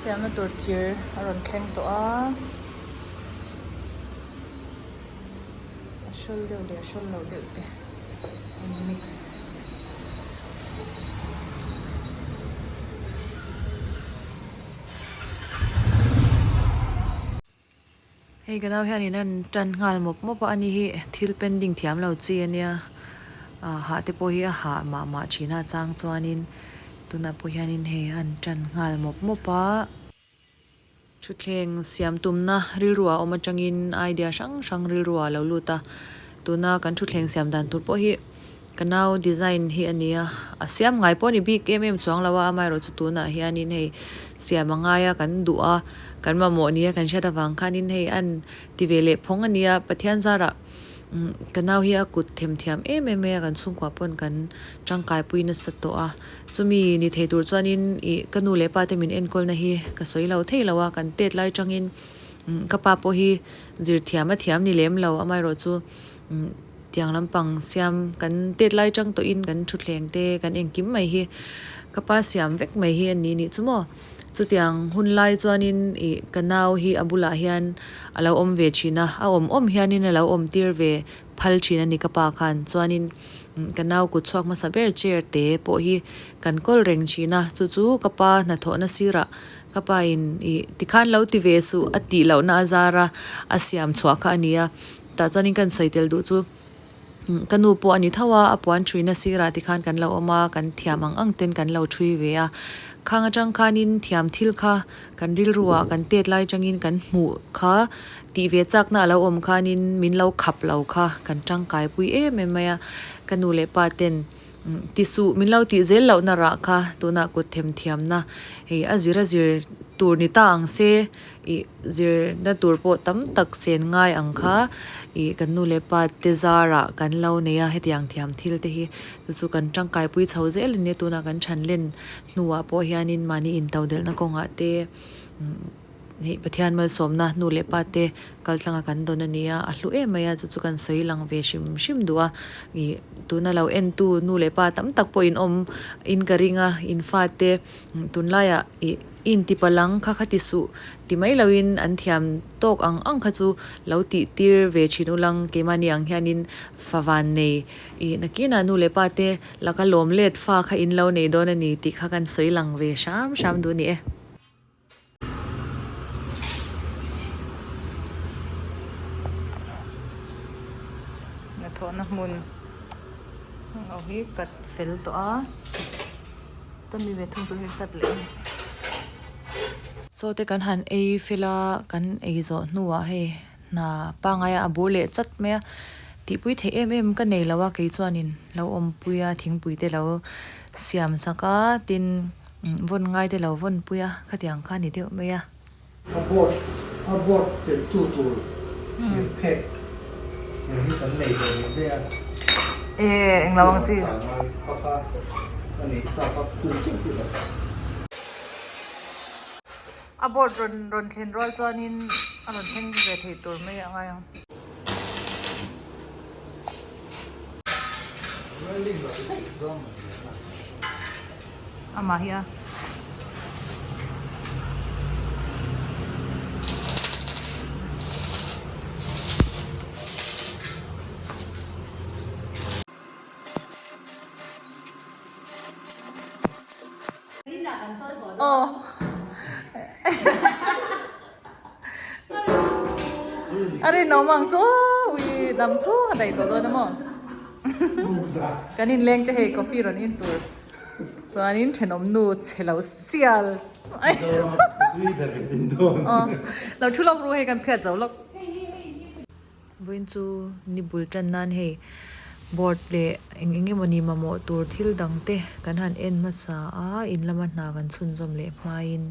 Siamna tur thir a rawn thleng tawh a. A hrawl deuh leh a hrawl loh deuh te an mix. Hei ka nau hianin an tan nghal mawp mawp a, ani hi thil pending thiam lo chi ania ah hah te pawh hi a hah mah mah thin a chang chuanin tunah pawh hianin hei an tan nghal mawp mawp a. Thutthleng siam tumna rilru ah awm atangin idea hrang hrang rilru ah lo lut a, tuna kan thutthleng siam dan tur pawh hi ka nau design hi a ni a, a siam ngai pawh a ni bik em em chuang lo a, amaherawhchu tunah hianin hei siam a ngai a kan duh a, kan mamawh nia kan hriat avang khanin hei an ti ve leh phawng a nia, Pathian zarah ka nau hi a kut themthiam em em mai a, kan chhungkua pawn kan tangkaipui nasa tawh a. Chumi ni thei tur chuanin ih ka nu leh pa te min enkawlna hi ka sawi lo thei lo a, kan tet lai tangin ka pa pawh hi zir thiam a thiam ni lem lo, amaherawh chu tiang lampang siam kan tet lai tang tawhin kan thutthleng te kan engkim mai hi ka pa siam vek mai hi a ni nih chu maw. Chutiang hun lai chuanin ih ka nau hi a bulah hian a lo awm ve thin a, a awm awm hianin a lo awm tir ve phal thin a ni ka pa khan chuanin ka nau kut chhuak hmasa ber chair te pawh hi kan kawl reng thin a chu chu ka pa hnathawhna sirah ka pa in ih tikhan lo ti ve suh a tih lohna a zar a a siam chhuah kha a ni a tah chuanin ka insawi tel duh chu ka nu pawh a ni tho a a puan thuina sirah tikhan kan lo awm a kan thiam ang ang ten kan lo thui ve a khang atang khanin thiam thil kha Kan rilruah kan tet lai atangin kan hmuh kha tih ve chakna a lo awm khanin min lo khap lo kha kan tangkaipui em em mai a, ka nu leh pa ten ti suh min lo tih zel lohna rah kha tunah kut themthiamna hei a zir a zir tur ni ta ang se ih zirna tur pawh tam tak sen ngai ang kha ih kan nu leh pa te zarah kan lo nei a hetiang thiam thil te hi chu chu kan tangkaipui chho zel a nia tunah kan thanlen Hnuah pawh hianin mahni intodelhna kawngah te hei Pathian malsawmna nu leh pa te kaltlanga kan dawn a nia, a hlu em mai a, chu chu kan sawi lang ve hrim hrim duh a, ih tuna lo entu nu leh pa tam tak pawh in awm in ka ring a, in fate tunlaiah ih i inti palang kha kha ti suh ti mai loin an thiam tawk ang ang kha chu lo tih tir ve thin ulang keimahni ang hianin fa van nei ih nakinah nu leh pa te Laka lawm let fa kha in lo nei dawn a ni tih kha kan sawi lang ve hram hram duh a ni e. Hnathawhna hmun ho hi cut fel tawh a, ta mi ve thung tur hi cut leh a ni. Chaw te kan han ei fel a, kan ei zawh hnuah hei Hna pangaia a bur leh chat mai a, tihpui theih em em ka nei lo a, kei chuanin lo awmpui a, thingpui te lo siam chak a, tin vawn ngai te lo vawn pui a, khatiang kha a ni deuh mai a. A board a board chelhtu tur thir phek tur hi kan nei ve rih ve a. E englo ang chi. Kha kha a nei sa kha khum chiah chiah lo. A board rawn rawn thlen rual chuanin a rawn thleng ve thei tur mai a ngai ang. Amah hi a. A rinawm ang chu ui dam chhung a daih tawh dawn a maw kan inleng te hei coffee rawn in tur chuanin thenawm nu chhe lo sial lo thu lawk ru hei kan phiat zo lawk. Vawiin chu ni bul tan nan hei board leh eng eng emawni mamawh tur thil dang te kan han en hmasa a, in lama hna kan chhunzawm leh hmain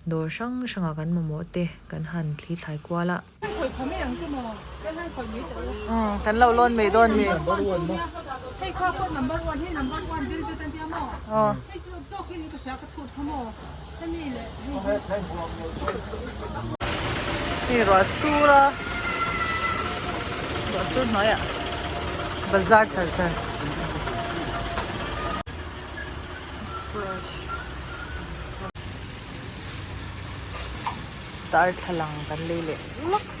dawr hrang hranga kan mamawh te kan han thli thlai kual a. Kan lo lawn mai dawn mi. Hei ruah sur a ruah sur hnuaiah bazar char char brush. Darthlalang kan lei leh lawks.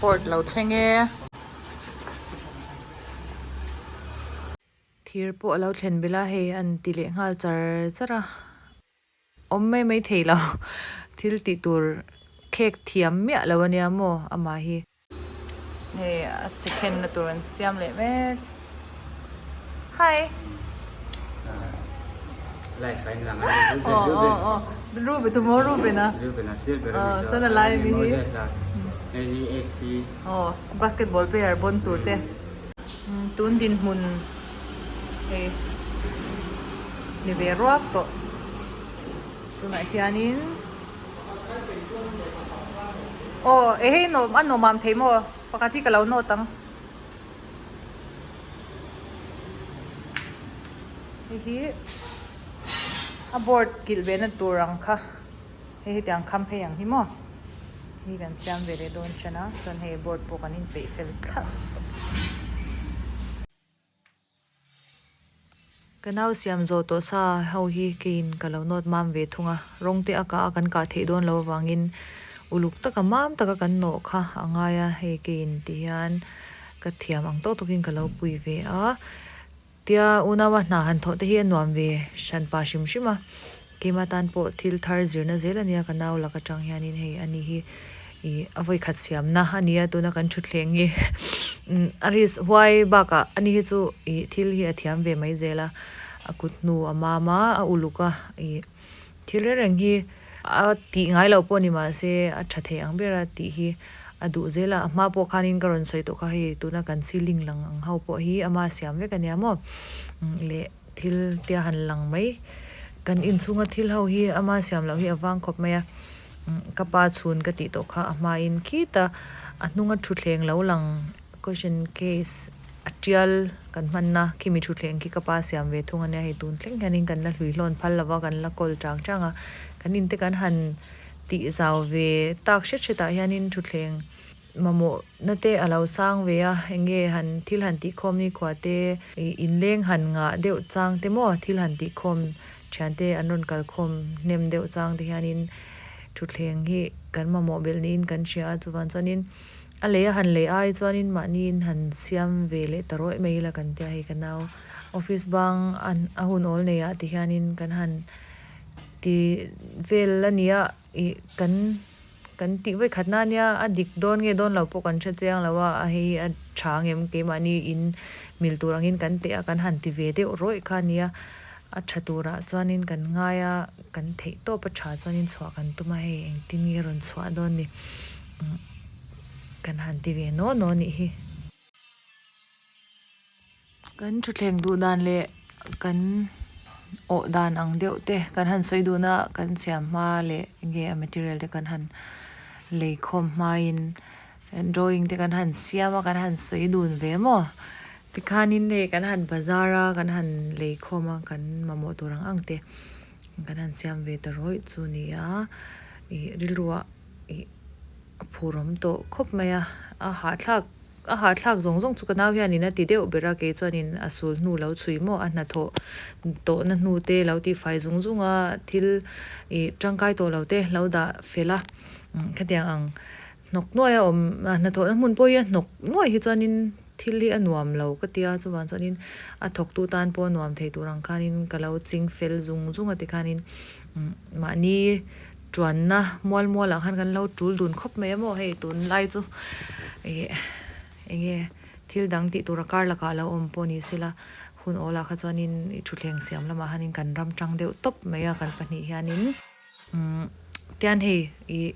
Board lo thleng e. Thir pawh a lo thlen belh a, hei an ti leh nghal char char a, awm mai mai thei lo thil tih tur khek thiam miah lo ania maw amah hi. Hei a second na tur an siam leh mek. Hi. Live a in lang a ni. Ruben Ruben. Aw aw Ruben tumaw Ruben a. Ruben a sir ber a ni chu. Chuan a lai a mi hi. Hei hi AC. Aw basketball player bawn tur te. Tun dinhmun hei ni ve ruak tawh. Tunah hianin. Aw e hei nawm a nawm am thei maw pakhat hi ka lo nawt ang hei hi a board kilh ve na tur ang kha hei hetiang kham phei ang hi maw hei kan siam ve leh dawn chen a chuan hei board pawh kan inpeih fel thlap. Ka nau siam zawh tawh sa ho hi keiin ka lo nawt mam ve thung a, rawng te a kah a kan kah theih dawn lo avangin uluk taka mam taka kan nawh kha a ngai a, hei keiin ti hian ka thiam ang tawk tawkin ka lo pui ve a, tia unaua hna han thawh te hi a nuam ve hran pa hrim hrim a, keimah tan pawh thil thar zirna zel a nia ka nau lak atang hianin hei ani hi Ih a vawikhat siamna a nia tuna kan thutthleng hi a risk huai bakah ani hi chu ih thil hi a thiam ve mai zel a a kut hnu a mam a a uluk a ih thil reng reng hi a tih ngai loh pawh ni mahse a tha thei ang ber a tih hi a duh zel a a hma pawh khanin ka rawn sawi tawh kha hei tuna kan ceiling lang ang ho pawh hi ama siam vek a nia maw leh thil tia han lang mai kan inchhunga thil ho hi ama siam loh hi a vang khawp mai a. Ka pa chhun ka tih tawh kha a hmain khita a hnunga thutthleng lo lang question case a tial kan hmanna khimi thutthleng khi ka pa siam ve thung ania hei tun thleng hianin kan la hlui hlawn phal lova kan la kawl chang chang a kan inte kan han tih zau ve tak hret hretah hianin thutthleng mamawh na te a lo sang ve a enge han thil han tih khawm ni khua te ih inleng han ngah deuh chang te maw thil han tih khawm thian te an rawn kal khawm hnem deuh chang te hianin thutthleng hi kan mamawh belh niin kan hria a chuvang chuanin a lei a han lei ai chuanin mahniin han siam ve leh ta rawih mai ila kan tia hei ka nau office bang a hun awl nei ah ti hianin kan han ti vel a ni a. Ih kan kan tih vawi khat na ania a dik dawn nge dawn lo pawh kan hre chiang lo a a hei a tha ngem keimahni in mil tur angin kan teh a kan han ti ve deuh rawih kha ania a tha turah chuanin kan ngai a kan theih tawp a tha chuanin chhuah kan tum a hei engtin nge rawn chhuah dawn ni kan han ti ve naw naw nih hi. Kan thutthleng duh dan leh kan awh dan ang deuh te kan han sawi dun a, kan siam hma leh enge a material te kan han lei khawm hmain drawing te kan han siam a kan han sawi dun ve maw tikhanin hei kan han bazar a kan han lei khawm a kan mamawh tur ang ang te kan han siam ve ta rawih chu a ni a ih rilruah ih a phur awm tawh khawp mai a a hahthlak. A hahthlak zawng zawng chu ka nau hianin a ti deuh ber a, kei chuanin a sul hnu lo chhui maw, a hnathawh tawhna hnu te lo tihfai zung zung a, thil ih tangkai tawh lo te lo dah fel a, khatiang ang hnawk nuai a awm, hnathawhna hmun pawh hi a hnawk nuai hi chuanin thil hi a nuam lo ka tia, chuvang chuanin a thawktu tan pawh a nuam thei tur ang khanin ka lo ching fel zung zung a tikhanin mahni Tuanna mual mualah khan kan lo tul dun khawp mai a maw hei tunlai chu ih enge thil dang tih tura kar lakah a lo awm pawh ni sela hun awlah kha chuanin ih thutthleng siam lamah hianin kan ram tang deuh tawp mai a kan pahnih hianin umm tian hei ih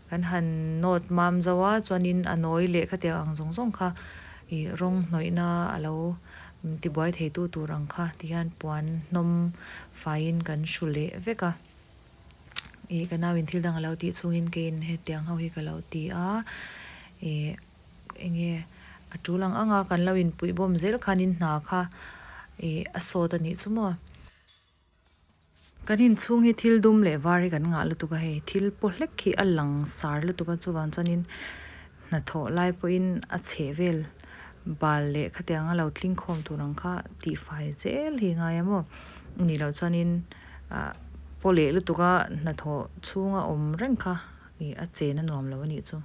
kan han nawt mam zo a chuanin a nawi leh khatiang ang zawng zawng kha ih rawng hnawihna a lo tibuai thei tu tur ang kha tihian puan hnawm faiin kan hru leh vek a. Ih ka nauin thil dang a lo tih chungin keiin hetiang ho hi ka lo ti a ih eng nge a tul ang ang a kan lo inpuih bawm zel khanin hna kha ih a sawt a nih chu maw. Kan inchhung hi thil dum leh var hi kan ngah lutuk a hei thil paw hlek hi a lang sar lutuk a chuvang chuanin hnathawh lai pawhin a chheh vel bal leh khatiang a lo tling khawm tur ang kha tihfai zel hi a ngai a maw nih loh chuanin ah paw leh lutuk a hnathawh chhunga awm reng kha ih a chen a nuam lo a nih chu.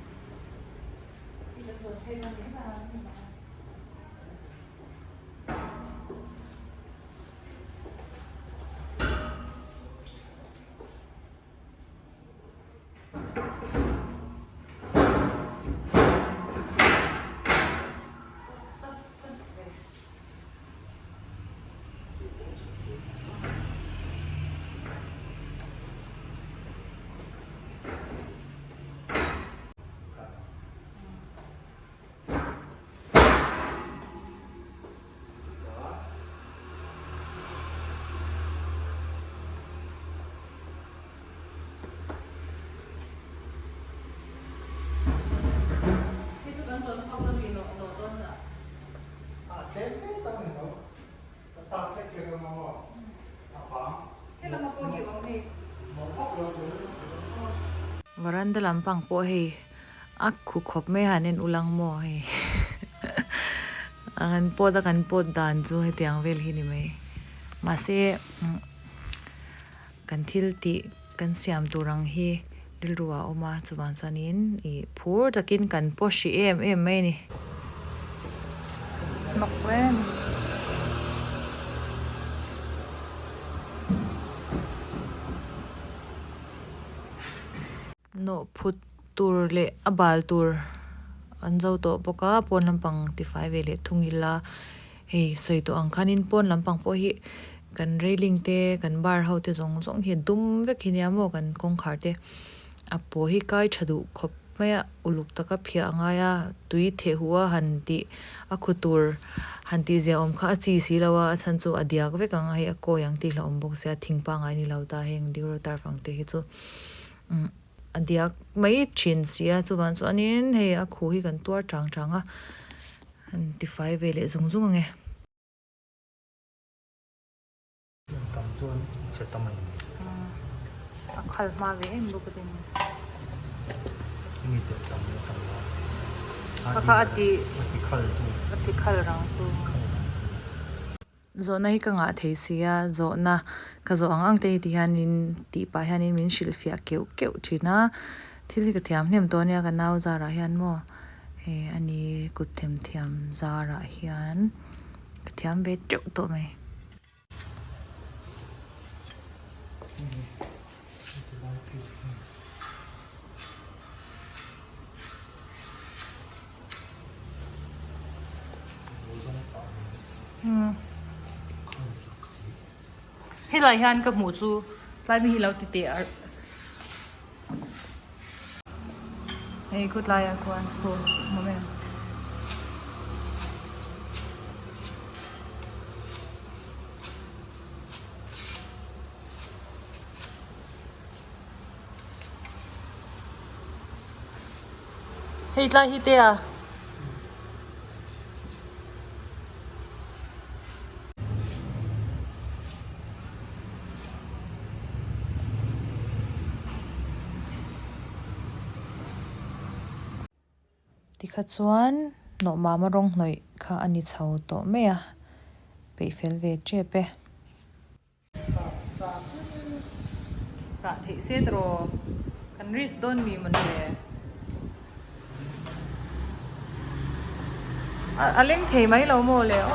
Varanda lampang pawh hei a khu khawp mai a han en ulang maw hei a kan pawt a kan pawt dan chu hetiang vel hi ni mai mahse kan thil tih kan siam tur ang hi rilru ah a awm a chuvang chuanin ih phur takin kan paw hrih em em mai a ni. Nawh phut tur leh a bal tur an zo tawh bawk a pawn lampang tifai ve leh thung ila hei sawi tawh ang khanin pawn lampang pawh hi kan railing te kan bar ho te zawng zawng hi a dum vek hi nia maw kan kawngkhar te a paw hi kai tha duh khawp mai a uluk taka phiah a ngai a tui theh huh a han tih a khu tur han tih zia awm kha a chi si lo a a chhan chu a diak vek ang a hei a kawi ang tih hlauhawm bawk sia thing pangngai ni lo ta heng duro turf ang te hi chu. Umm a diak mai thin si a chuvang chuanin hei a khu hi kan tuar chang chang a han tifai ve leh zung zung ang e. Tam chuan chhe tam a ni. A khal hma ve em bawk a tin. Hemi telh tam leh tam lo. Kha kha a ti a ti khal tu. A ti khal rang tu. Zawhna hi ka ngah thei si a, zawhna ka zawh ang ang te hi ti hianin tih pah hianin min hrilhfiah keuh keuh thin a, thil hi ka thiam hnem tawh ania ka nau zarah hian maw hei a ni kut themthiam zarah hian ka thiam ve teuh tawh mai. Helai hian ka hmuh chu tlai mi hi lo ti teh arh hei khawtlai ah khuan khu hmu em. Hei tlai hi te a. Tikha chuan nawhmama rawng hnawih kha a ni chho tawh mai a, peih fel ve tep e. Kah theih se tawh kan risk dawn mi mawn le. A leng thei mai lo maw le aw.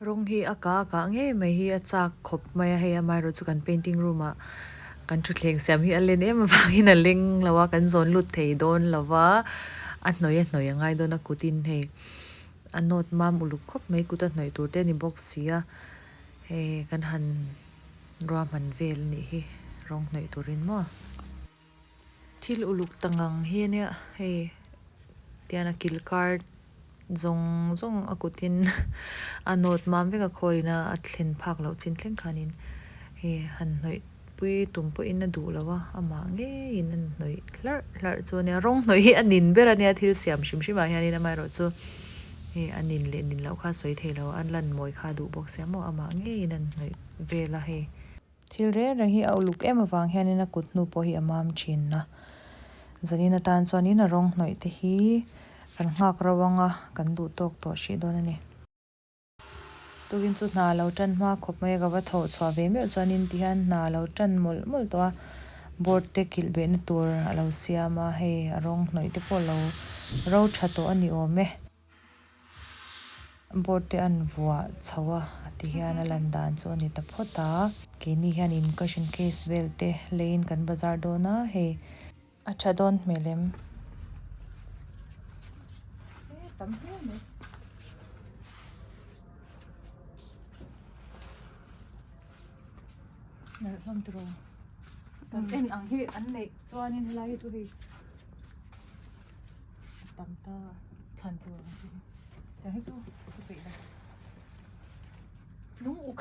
Rawng hi a kah a kah ngei mai hi a chak khawp mai a, hei amaherawhchu kan painting room ah kan thutthleng siam hi a len em avangin a leng lo a, kan zawn lut thei dawn lo va, a hnawih a hnawih a ngai dawn a kutin hei. A nawt mam uluk khawp mai kut a hnawih tur te a ni bawk si a, hei kan han ruahman vel a nih hi rawng hnawih turin maw. Thil uluk ta ngang hi a nia hei tian a kil kar zawng zawng a kutin a nawt mam vek a khawlin a a thlen phak loh chin thleng khanin hei han hnawih. pui tum pawhin a duh lo a, amah ngeiin a hnawih hlarh hlarh chu a nia, rawng hnawih hi a nin ber a nia thil siam hrim hrim ah hianin amaherawhchu hei a nin leh nin loh kha a sawi thei lo a, a lan mawi kha a duh bawk sia maw amah ngeiin a hnawih vel a hei. Thil reng reng hi a uluk em avang hianin a kut hnu pawh hi a mam thin a, zanin atan chuanin a rawng hnawih te hi kan nghak ro ang a, kan duh tawk tawh hrih dawn a ni. Tukin chu hna lo tan hma khawp mai a, ka va thawh chhuah ve meuh chuanin tihian hna lo tan mawlh mawlh tawh a, board te kilh behna tur a lo siam a, hei a rawng hnawih te pawh lo ro tha tawh a ni awm e. Board te an vuah chho a, tihian a lan dan chu a ni ta phawt a, keini hianin cushion case vel te leiin kan bazar dawn a, hei a tha dawn hmel em? A tam ta thlan tur ang chi hi tiang hi chu ka peih lo nung uk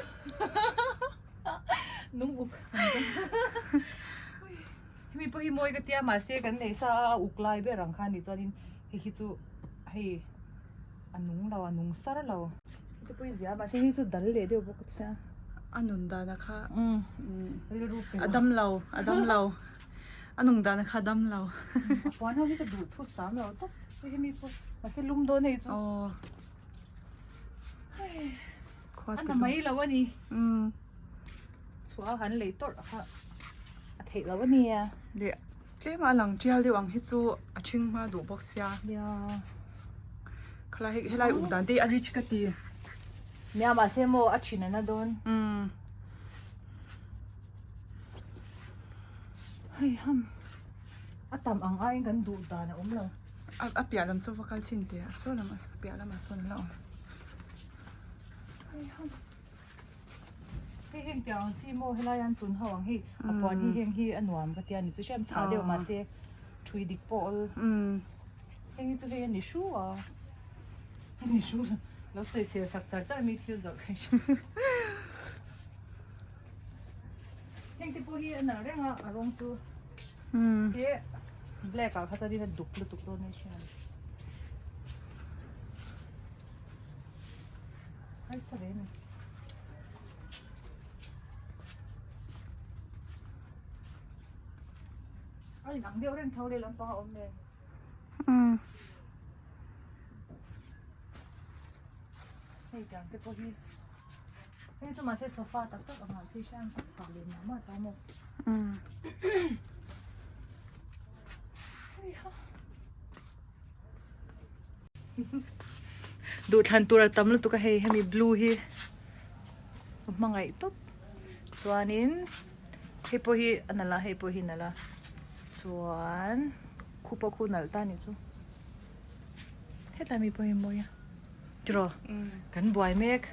nung uk hemi pawh hi mawi ka tia mahse kan nei sa a uk lai ber ang kha anih chuanin hei hi chu hei a nung lo a nung sar lo heti pawh hi zia mahse hei chu dal leh deuh bawk sia a nun dan a kha rilru pe a dam lo a dam lo. A nung dan kha dam lo. A puan ho hi ka duh thu sam lo tawp. Hei hemi pawh mahse lum dawn hei chu. Aw. Hei. A na mai lo a ni. Chhuah a han lei tawrh kha a theih lo a nia. Leh tlem a lang tial deuh ang hi chu a ṭhing hma duh bawk sia. Nia. Khalai hei helai uk dan te hi a rich ka ti. Nia mahse maw a ṭhin a na dawn. Hei ham a tam ang aiin kan duh dan a awm lo. A piah lam saw va kal chin teh a saw lam a piah lamah sawn a la awm. Hei ham hei heng tiang ang chi maw helai an tun ho ang hi a puan hi heng hi a nuam ka tia ni chu hriam chhah deuh mahse thui dik pawh awl heng hi chu hei a ni hru a a ni hru lo sawisel sak char char mi thil zawrh kha. Heng te pawh hi a nalh reng a, a rawng chu se black ah kha chuan a duk lutuk dawn mai hria ani. Harsa ve ani. A inang deuh reng tho leh lampang a awm nen. Hei tiang te pawh hi. Hei chu mahse sofa tak tak ang ah te hian a chhah leh mah mah ta maw. Duhthlan tur a tam lutuk a hei hemi blue hi ka hmangaih tawp chuanin hei pawh hi a nalh a hei pawh hi a nalh a chuan khu pawh khu nalh ta a nih chu hetlai mi pawh hi a mawi a. Tiraw kan buai mek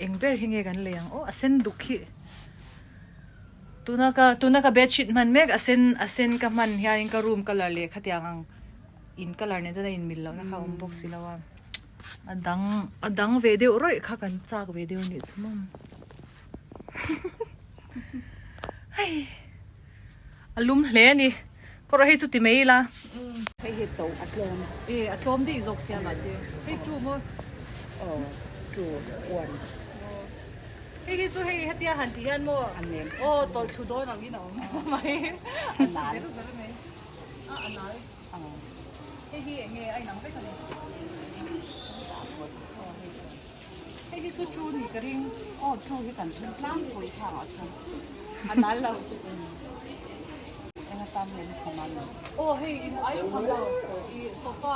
eng ber hi nge kan lei ang aw a sen duk hi tuna ka tuna ka bedsheet hman mek a sen a sen ka hman hianin ka room colour leh khatiang ang in colour nen chuan a inmil lohna kha a awm bawk si lo a a dang a dang ve deuh rawih kha kan chak ve deuh anih chu maw hei. A lum hle a ni. Ka rawh hei chu ti mai ila. Hei hi to a tlawm. E a tlawm daih zawk sia mahse hei chu maw. Aw chu uan. Hei hi chu hei hetia han tih hian maw. A nem. Aw tawlh thlu dawn ang in a awm mai. A nal. A zer mai. A a nal. Aw. Hei hi enge a inang vek a ni. Hei hi chu chu ni ka ring. Aw chu hi kan hre tlangpui thang ah chuan. A nal lo. Eng atan nge lukham a ni? Aw hei in ai lukham lo. I sofa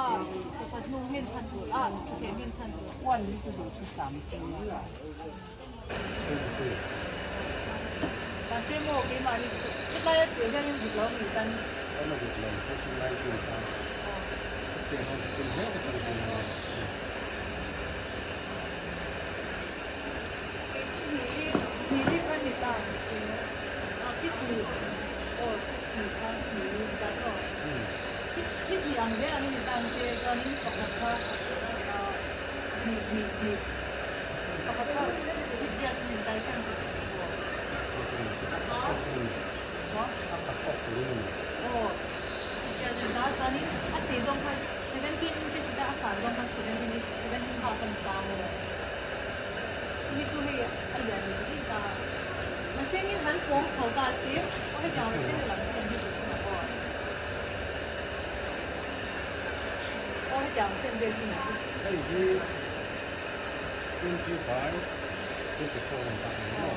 sofa hnung nghen chhan tur a thuthleng nghen chhan tur. Uan hi chu duh thu sam chu ni a. Mahse maw keimah hi chu hetlai a piah hian in dik lo mi tan. An a dik lo pawh chu 19 kha a piah ho chu tum hle ka tan thin a. Hei hi 25 24 an tak ang maw?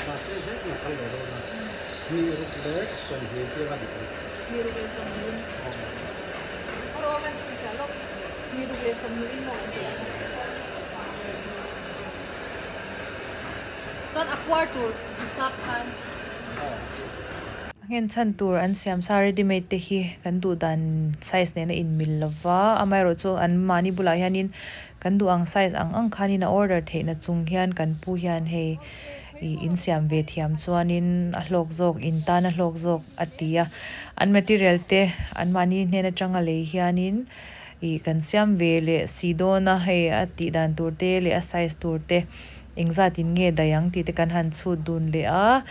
Mahse hlek na kal leh dawn a, ni ruk leh sawmhnih tir a dik ang. Ni ruk leh sawmhnih. Aw rawh kan chhinchhiah lawk. Ni ruk leh sawmhnih in maw kan ti ang. Chuan a kuar tur hisap khan. A nghen chhan tur an siam sa ready made te hi kan duh dan size nen a inmil lo va, amaherawhchu an mahni bulah hianin kan duh ang size ang ang khanin a order theihna chung hian kan pu hian hei ih in siam ve thiam chuanin a hlawk zawk in tan a hlawk zawk a ti a, an material te an mahni hnen atanga lei hianin ih kan siam ve leh si dawn a hei a tih dan tur te leh a size tur te. Engzat in nge daih ang tih te kan han chhut dun leh a,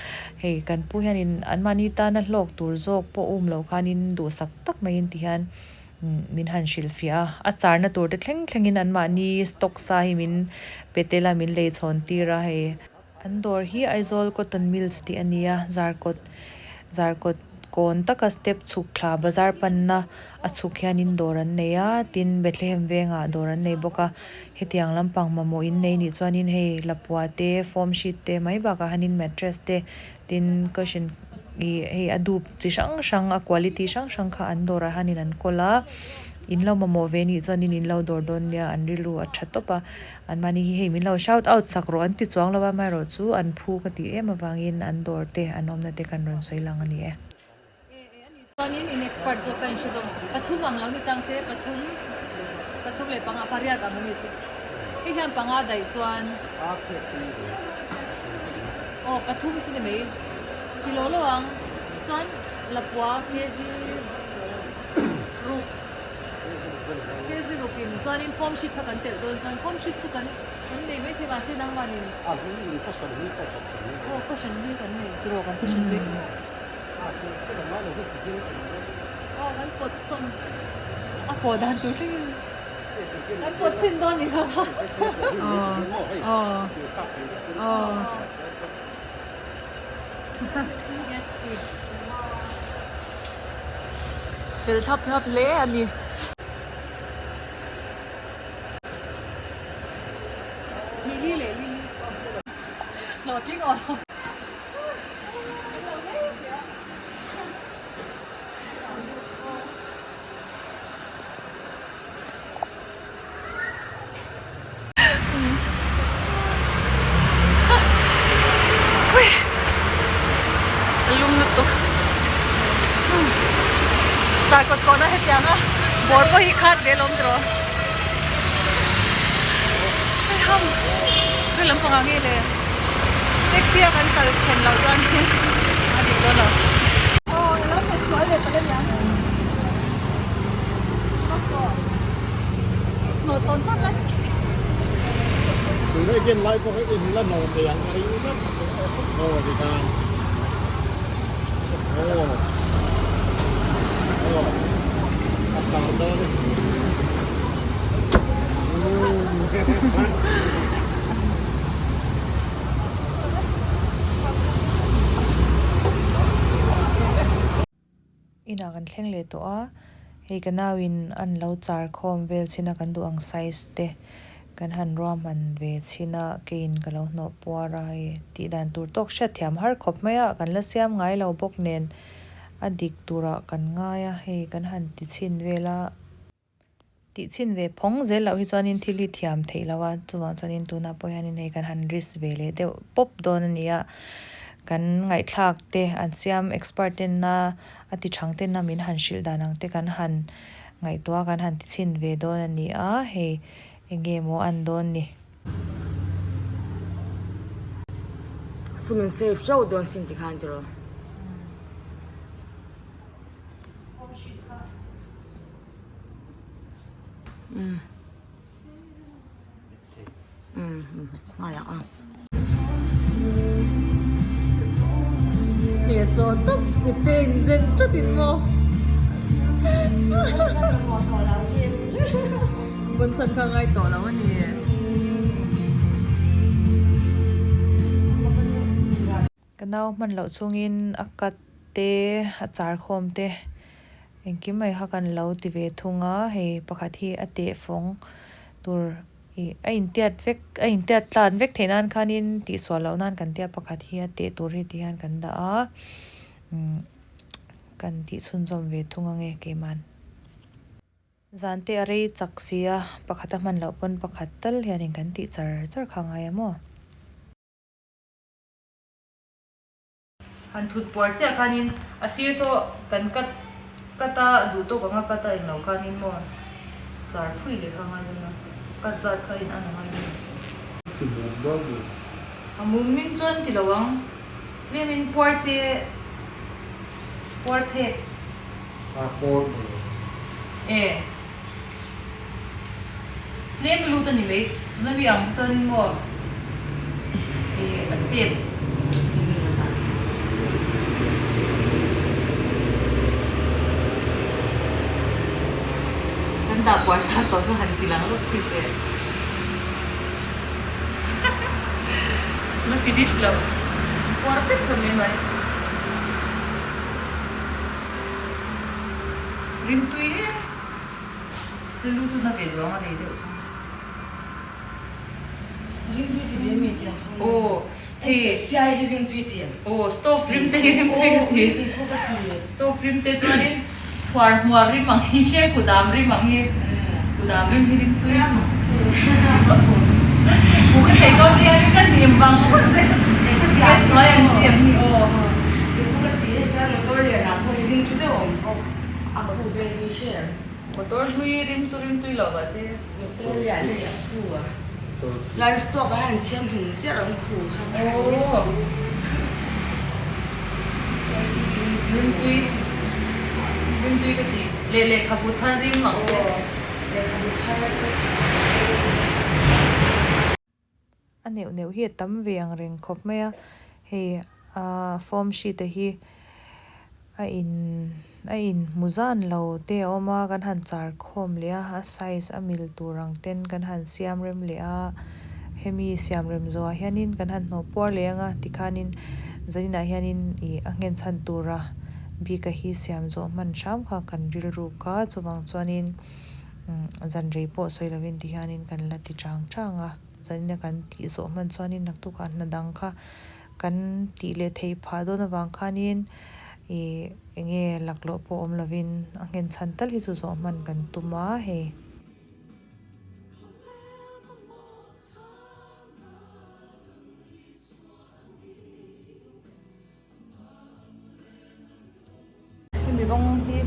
hei kan pu hianin anmahni tana hlawk tur zawk pawh um loh khanin duhsak tak maiin ti hian min han hrilhfiah a, a charna tur te thleng thlengin anmahni stock sa hi min pe tel a, min lei chhawn tir a hei. An dawr hi Aizawl Cotton Mills tih a ni a, Zarkawt Zarkawt kawn taka step chhuk thla bazar panna a chhuk hianin dawr an nei a, tin Bethlehem vengah dawr an nei bawk a, hetiang lampang mamawh in nei nih chuanin hei lapua te, foam sheet te mai bakah hianin mattress te, tin cushion ih hei a dup chi hrang hrang a quality hrang hrang kha an dawrah hianin an kawl a, in lo mamawh ve nih chuanin in lo dawr dawn nia an rilru a tha tawp a. An mahni hi hei min lo shout out sak rawh an ti chuang lo a, amaherawh chu an phu ka tih em avangin an dawr te an awmna te kan rawn sawi lang a ni e. Chuanin in expert zawk ka inhre zawk pathum ang lo ni tang se pathum pathum leh panga pariat ang a ni chu hei hian panga daih chuan aw pathum chu ni mai ti lo lo ang chuan lapua kg ruk Kg rukin chuanin form sheet kha kan telh dawn chuan form sheet chu kan kan nei mai thei mahse nangmanin aw question hi kan nei tiraw kan question vek aw kan pawt sawm a pawh dan tur thlengin kan pawt chhin dawn ni lo a aw aw yes Fel thlap thlap hle a ni. Lily leh Lily hlawhtling aw lo. A lum lutuk car kawt kawhna hetiang a bawr pawh hi khat ve lawm tiraw hei ham hei lampang ah nge le taxi a kan kal then loh chuan a dik dawn lo. Aw ilo hmet sual leh palh aniang. Tuna i ken lai pawh hi in la nawm thei ang a ring vek aw ti khan aw aw a char dawn e. Inah kan thleng leh tawh a, hei ka nauin an lo char khawm vel chin a kan duh ang size te kan han ruahman ve chin a, keiin ka lo hnawh puar a hei tih dan tur tawk hriat thiam har khawp mai a, kan la siam ngai lo bawk nen a dik turah kan ngai a, hei kan han ti chhin vel a. Tih chhin ve phawng zel loh hi chuanin thil hi thiam theih lo a, chuvang chuanin tunah pawh hianin hei kan han risk ve leh deuh pawp dawn a ni a, kan ngaihthlak te an siam expert ten a a ti thang ten a min han hrilh dan ang te kan han ngaihtuah a kan han ti chhin ve dawn a ni a, hei eng nge maw an dawn ni. Sum in save teuh dawn sin tikhan tiraw. sawh tawp ipte in zen ṭat in maw Pawn chhan kha ngai tawh lo a ni. Ka nau hman loh chungin a cut te a char khawm te engkim mai kha kan lo ti ve thung a, hei pakhat hi a tehfawng tur ih a intiat vek a intiat tlan vek theih nan khanin tihsual loh nan kan tia pakhat hi a teh tur hi ti hian kan dah a umm kan tih chhunzawm ve thung ange keiman. Zan te a rei chak si a, pakhat a hman loh pawn pakhat tal hianin kan tih char char kha ngai a maw? Han thut puar chiah khanin a sir saw kan cut cut a duh tawk anga cut a englo khanin maw char phui leh kha ngai dawn a, cut zat kha in an a ngai dawn chu. Ti mum dawn ni. A mum min chuan ti lo ang, tlemin puar se puar phek. A pawr ni. E. Tlem lut a ni mai. Tuna mi ang chuanin maw e a chep. Kan dah puar sa tawh chu han ti lang lawk si teh. La finish loh. Puar vek ta mai mai. Rimtui e Selu chu na ve duang a rei deuh chu. Rimtui ti ve mi tiang khan. Aw hei. Siai hi rimtui ti em? Aw stove rim te hi rimtui ka ti. Aw pawh ka ti. Stove rim te chuanin chhuar hmuar rim ang hi hriat kudam rim ang hi kudam rim hi rimtui. Hmuh ka thei dawn hian ka hnim vang vang che. Gas hnuai ang chi ang hi aw. Pawh ka ti e chuan motor lian ah pawh hi rimtui deuh a awm bawk. A khu vel hi hre em? Motor hlui rim chu rim tui lo mahse. Motor lian hi a khu a. Chuan stock a han siam hmun chiah an khu kha ka han ring. Rim tui rim tui ka ti. Leh lehkhabu thar rim ang che. Lehkhabu thar te. A neuh neuh hi a tam ve ang reng khawp mai a, hei ah form sheet a hi a in a in hmu zan lo te a awm a kan han char khawm leh a a size a mil tur ang ten kan han siam rem leh a hemi siam rem zawhah hianin kan han hnawh puar leh ang a tikhanin zaninah hianin ih a nghen chhan tura bik a hi siam zawh hman hram kha kan rilruk a chuvang chuanin. Zan rei pawh sawi lovin ti hianin kan la ti chang chang a, zanina kan tih zawh hman chuanin naktukah hna dang kha kan tih leh theih phah dawn avang khanin ih eng nge laklawh pawh awm lovin a nghen chhan tal hi chu zawh hman kan tum a hei. Hemi rawng hi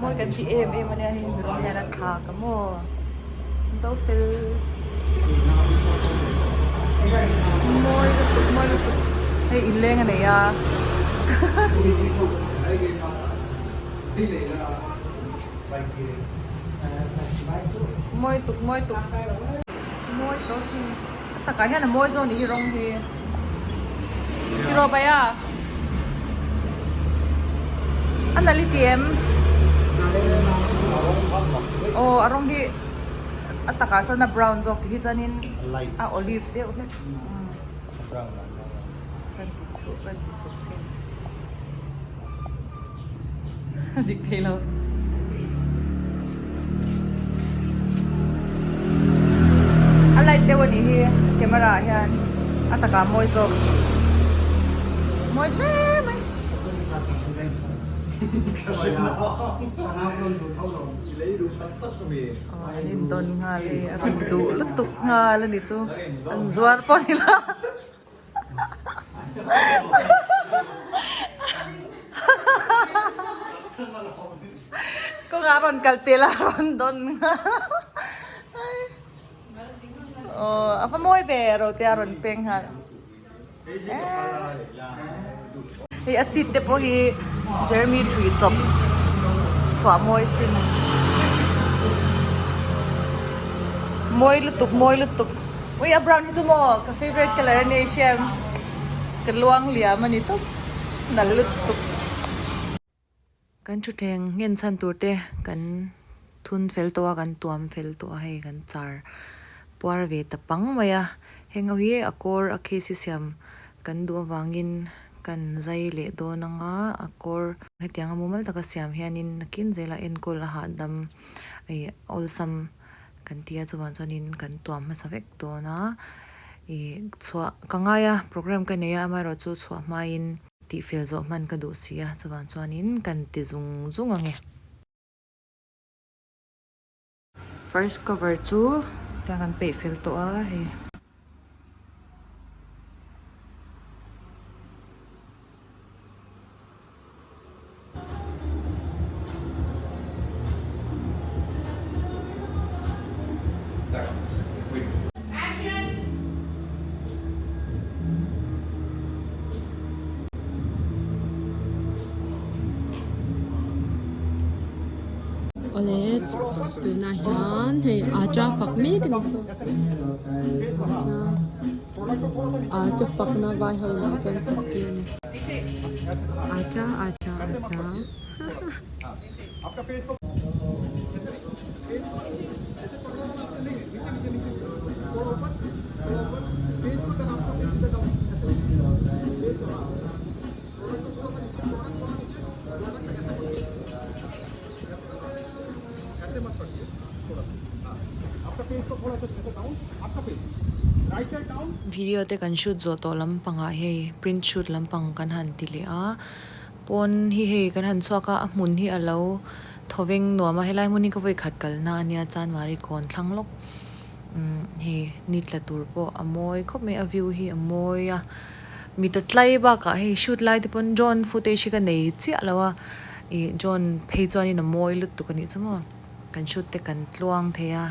mawi kan ti em em ania hei hemi rawng hian a thlak a maw zo fel chiah mawi lutuk mawi lutuk hei inleng a nei a mawi tuk mawi tuk mawi tawh sin a takah hian a mawi zawk a nih hi rawng hi. Tiraw Baya? A nalh i ti em? Aw a rawng hi a takah chuan a brown zawk ti hi chuanin a olive deuh hlek. Kan ti chhuh kan ti chhuk chin. A dik thei lo. A light deuh a nih hi camera ah hian a takah mawi zawk. Mawi hle mai. Aw an indawn nghal e a rawn duh lutuk nghal a ni chu an zuar pawh ni lo. Kawngah a rawn kal pel a rawn dawn aw a va mawi ve rote a rawn peng nghal hei a seat te pawh hi Jeremy thui chawp chhuah mawi sin mawi lutuk mawi lutuk. Ui a brown hi chu maw ka favourite colour a ni hriam ka luang liam a ni tawp. Nal lutuk. Kan thutthleng nghen chhan tur te kan thun fel tawh a, kan tuam fel tawh a, hei kan char puar ve ta pang mai a. Heng ho hi a kawr a case hi siam kan duh avangin kan zai leh dawn ang a, a kawr hetiang a mumal taka siam hianin nakin zela enkawl a hahdam ih awlsam kan ti a, chuvang chuanin kan tuam hmasa vek dawn a, ih chhuah ka ngai a programme ka nei a amaherawhchu chhuah hmain. Tihfel zawh hman ka duh si a, chuvang chuanin kan ti zung zung ang e. First cover chu tiang kan peih fel tawh a hei. Awle tunah hian hei acha fak mek a ni saw acha acha fakna vai ho inah chuan fak tir a ni acha acha acha Video te kan shoot zawh tawh lampangah hei print shoot lampang kan han ti leh a. Pawn hi hei kan han chhuak a, a hmun hi a lo thawveng nuam a, helai hmun hi ka vawi khat kalna a nia Chanmari kawn thlang lawk umm hei ni tla tur pawh a mawi khawp mai a view hi a mawi a, mit a tlai bakah hei shoot lai te pawn drone footage hi ka nei chiah lo a, ih drone phei chuanin a mawi lutuk a nih chu maw kan shoot te kan tluang thei a.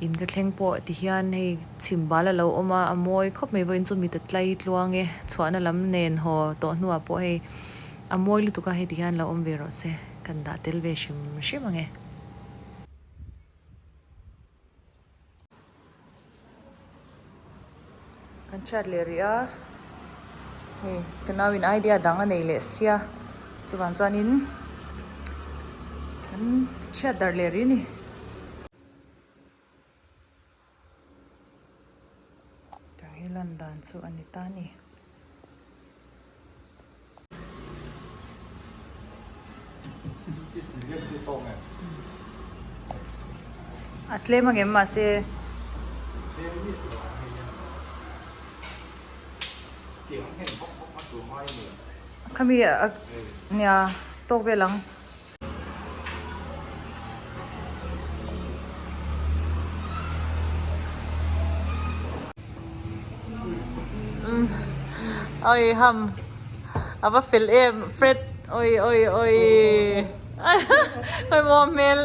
In ka thleng pawh ti hian hei chhim bal a lo awm a, a mawi khawp mai vawiin chu mit a tlai tluang e, chhuahna lam nen haw tawh hnuah pawh hei a mawi lutuk a, hei ti hian lo awm ve rawh se, kan dah tel ve hrim hrim ang e. Kan chhiat leh rih a, hei ka nauin idea dang a nei leh sia chuvang chuanin kan chhiat darh leh rih a ni. Tiang hi lan dan chu a ni ta a ni. A tlem ang em mahse khami nia tawk vel ang. Oi ham a va fel em Fred oi oi oi oi maw hmel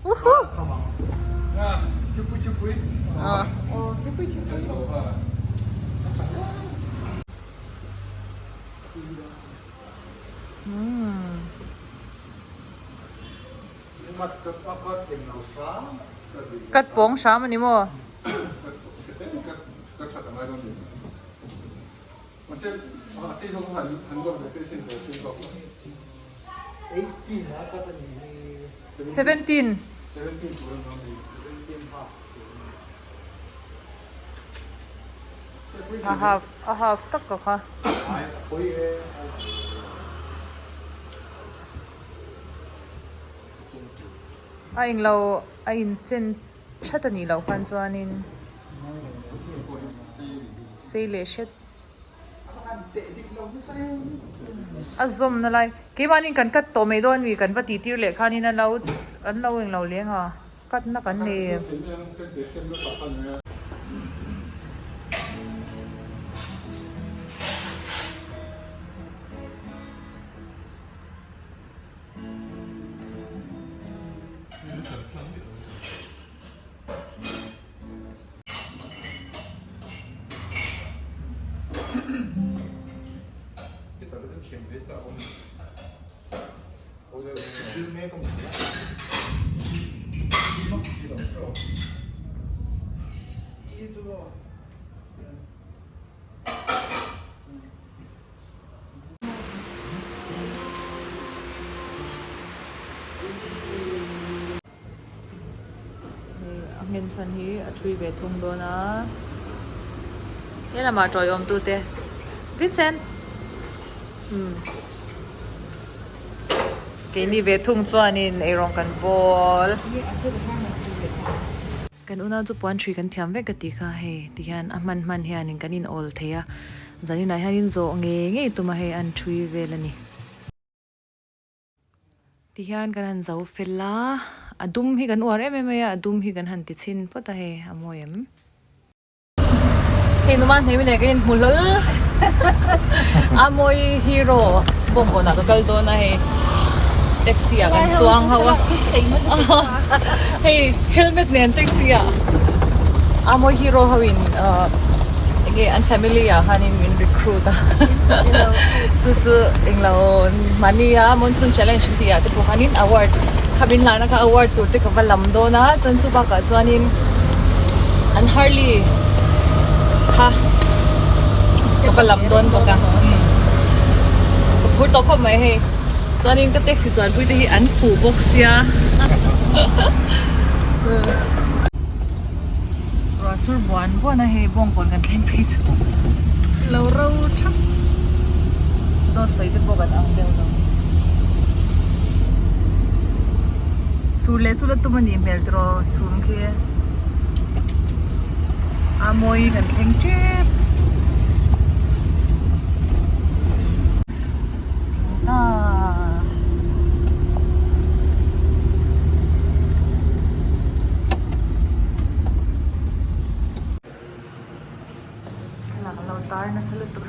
woohoo Cut pawng hram a ni maw? 17. A half a half tak ka kha. A englo a inchen that a nih loh khan chuanin sei leh hret a zawmna lai keimahni kan cut tawh mai dawn mi kan va tih tir leh khanin a lo an lo englo leng a cut na kan nei em. nghen chhan hi a thui ve thung dawn a. He lamah tawiawm tute Vincent umm keini ve thung chuanin eirawng kan bawl. Kan unau chu puan hrui kan thiam vek ka tih kha hei tihian a hman hman hianin kan in awl thei a, zaninah hianin zawh ngei ngei tum a hei an hrui vel a ni. Tihian kan han zo fel a, a dum hi kan uar em em mai a, a dum hi kan han ti chhin phawt a hei a mawi em. Hei numa hne mine ka inhmu hlawl a mawi hero bawngkawnah ka kal dawn a hei taxi ah kan chuang ho a hei helmet nen taxi ah a mawi hero ho in ahh enge an family ah khanin min recruit a chu chu englo mahni a monsoon challenge an tih ah te pawh khanin award kha min hlahna kha award tur te ka va lam dawn a chuan chu bakah chuanin an Harley kha ka va lam dawn bawk a ka phur tawh khawp mai hei chuanin ka taxi chuanpui te hi an fuh bawk sia. Ruah sur buan buan a hei bawngkawn kan thleng phei chu lo ro thap dawt sawi te pawh kan ang deuh lo sur leh chu la tum a nih hmel tiraw chhum khi a mawi kan thleng tep ta. Thlalak an lo tar nasa lutuk.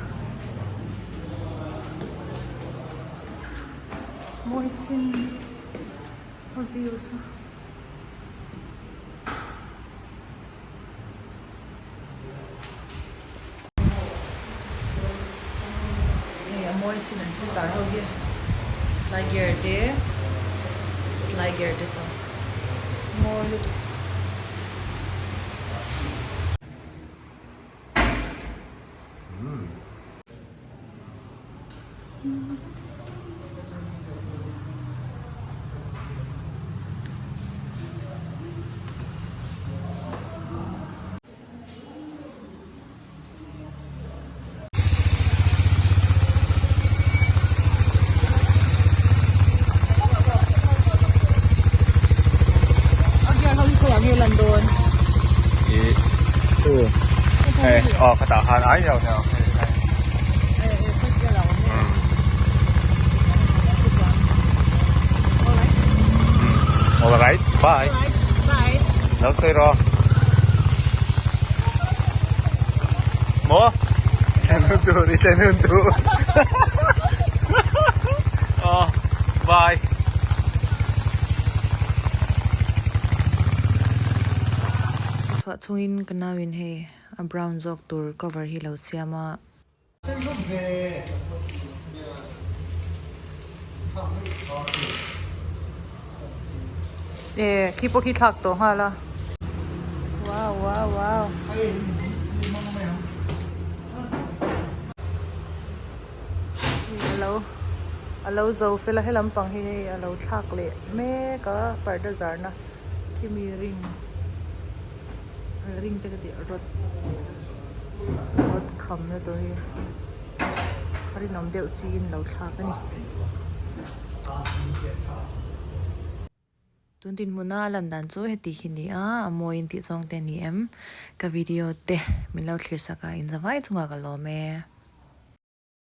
Mawi sin a view chu. Hei a mawi sin an thil tar ho hi slide gear te slide gear te saw mawi lutuk. A gear ho hi khawiah nge lan dawn? Ih chu hei aw khatah khan ai lo lo hei hei. Eh eh first gear a awm e. Alright bye. Alright bye. Lo sawi rawh. Maw? Thlen hun tur i thlen hun tur. Aw bye. Ka chhuah chungin ka nauin hei a brown zawk tur cover hi lo siam a. E khi pawh khi thlak tawh nghal a. Wow wow wow. Alo alo zo fel a he lampang hi hei alo thlak leh mek a parda zarna khimi ring ring te ka tih rod rod khamna tur hi a rinawm deuh chiin lo thlak a ni. Tun dinhmuna a lan dan chu heti hi ni a, a mawi in tih zawng te a ni em? Ka video te min lo thlir sak a, inzavai chungah ka lawm e.